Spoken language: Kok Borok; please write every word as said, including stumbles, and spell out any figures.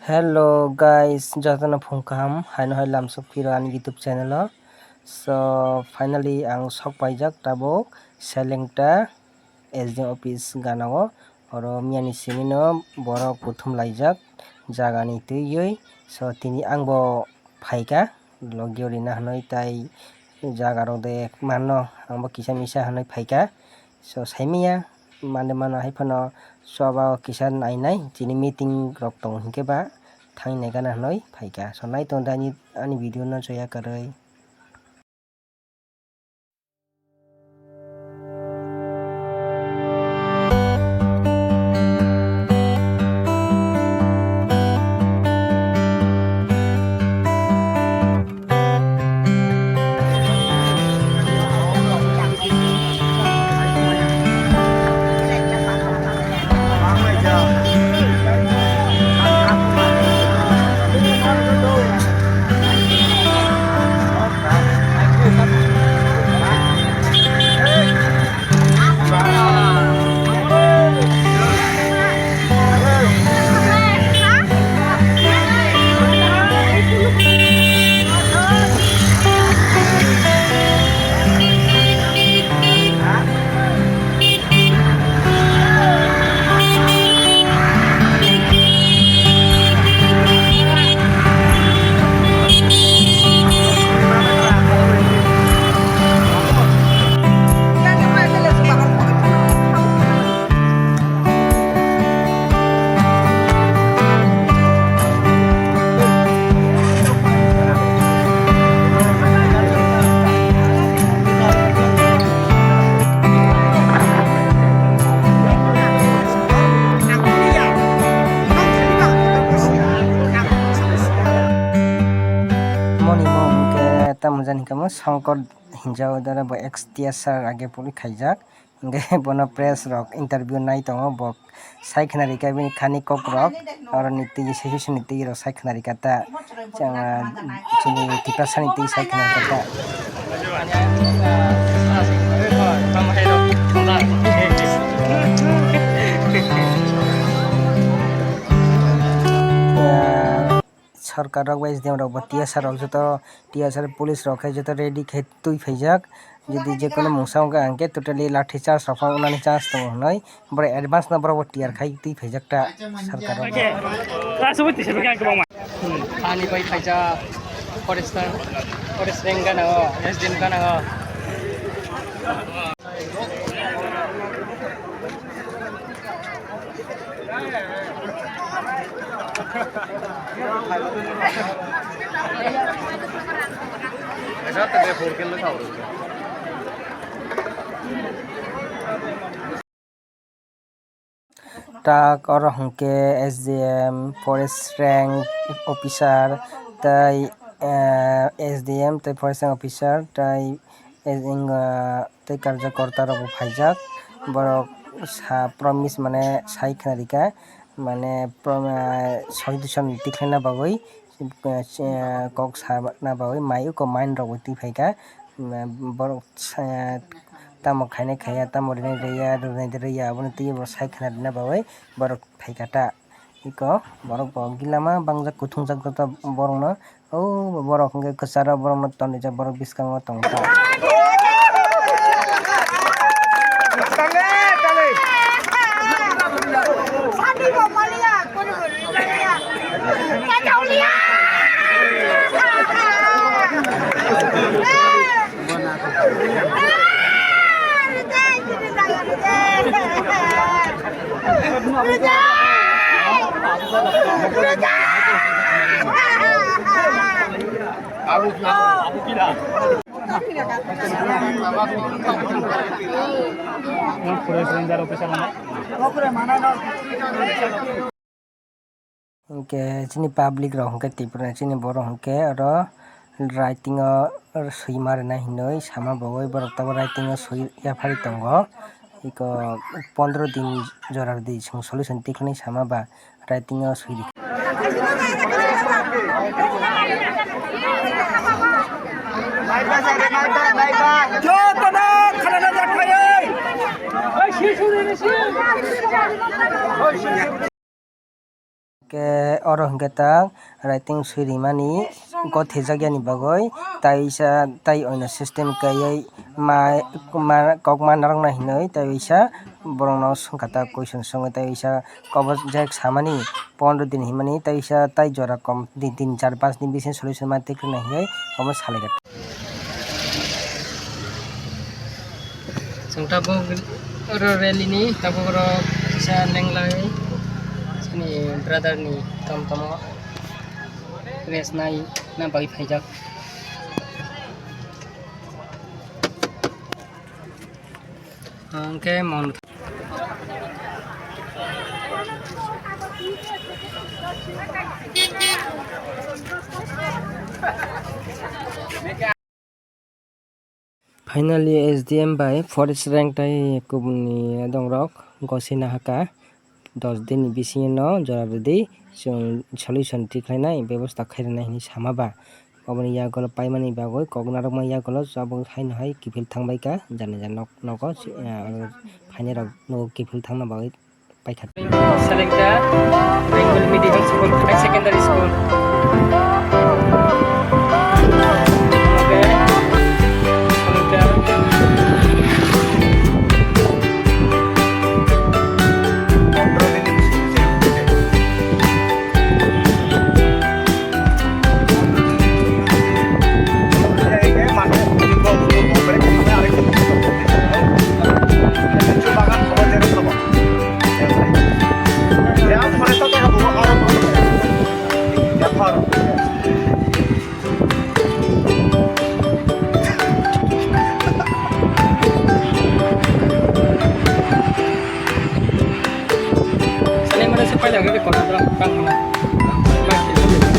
Hello guys, jotono phung kaham, haino hai lamsok phiro ani YouTube channel o. So finally ang sok paijak tabuk Selengta S D M office gana o. Oro miyani simi no borok kuthum laijak jaga ni twiwi. So tini ang bo phaikha logio rina hinwi, tai jaga rok de mano ang bo kisa misa hinwi phaikha. So saimanya mande mano hai phano choba o kisa nainai chini meeting rok tongo hinkhe ba thangnai gana hinwi phaikha. So nai tongo de ani, ani video no choya kwrwi. Moni mo hwnkhe tamo jani kamo Songkor hinjao, dara bo ex T S R age puri khaijak. Hingke bono press rok interview nai tongo, bo sai khna rikha bini khani kok rok, oro ni twi session ni twi rok sai khna rikha ta, chwng, chini Tiprasa ni twi sai khna rikha ta. Sorkar rok bai S D M rok bo T S R rok joto, T S R police rok khe joto ready khe twi phaijak. Jodi je kono mungsa wngkha hwnkhe totally lathi charge rok phano wngnani chance tongo hwnwi borok advance no borok bo tiyar khai twi phaijak ta sorkar rok. Ani bai phaijak forest, forest range gana o, S D M gana o. Tak oro hwnkhe S D M, forest rank officer, tei, eh, S D M tei forest rank officer, tei, eh, wng, ah, tei karjakorta rok bo phaijak, borok sa promise mane sai khna rikha, mane prom-, ah, solution tikhlaina bagwi, eh, kok sana bagwi mai uko mine rok bo twi phaikha, borok, eh, tamo khainai khaiya, tamo rinai riya, rwnai riya, aboni twi bo sai khna rwna bagwi borok phaikha ta. Iko borok bo gila ma bangjak kuthungjak joto borokno. O borok hwnkhe kwcharo borokno tonrijak, borok bwskango tongkha. Forest ranger officer. Hwnkhe chini public rok hwnkhe Tripura ni chini borok hwnkhe oro writing o swima rwna hinwi sama bagwi borok tabuk writing o swi yaphari tongo. Iko pondro din jora rwdi chwng solution tikhlani sama ba writing o swi rikha. Jotono khalana jakmai. Ke oro hwnkhe ta writing swi rimani gothejak yani bagwi, tai sa tai oino system kaiwi ma, ma, kok ma narwkna hinwi tai sa borokno swngkha ta question swngwi tai sa kobo je samani pondro din hinmani tai sa tai jora kom din tin char panch ni bising solution ma tikrina hinwi obo salaikha. Chwng tabuk oro rally ni tabuk oro kisa lenglai chini brother ni tom tomo rest nai na bagwi phaijak. Hwnkhe mon Finally, S D M bai forest rank tai kubuni adongrok gosi nahaka dos din ni bisingo no jora rwdi chwng solution tikhlainai bebosta khairwnai hinwi sama ba. Oboni yagulo paimani bagwi kok narwkma yagulo abo haino hai kiphil thangbaikha jani jani nok-, nogo, ah, phainairok nogo kiphil thangna bagwi paikha. Selekta Bengali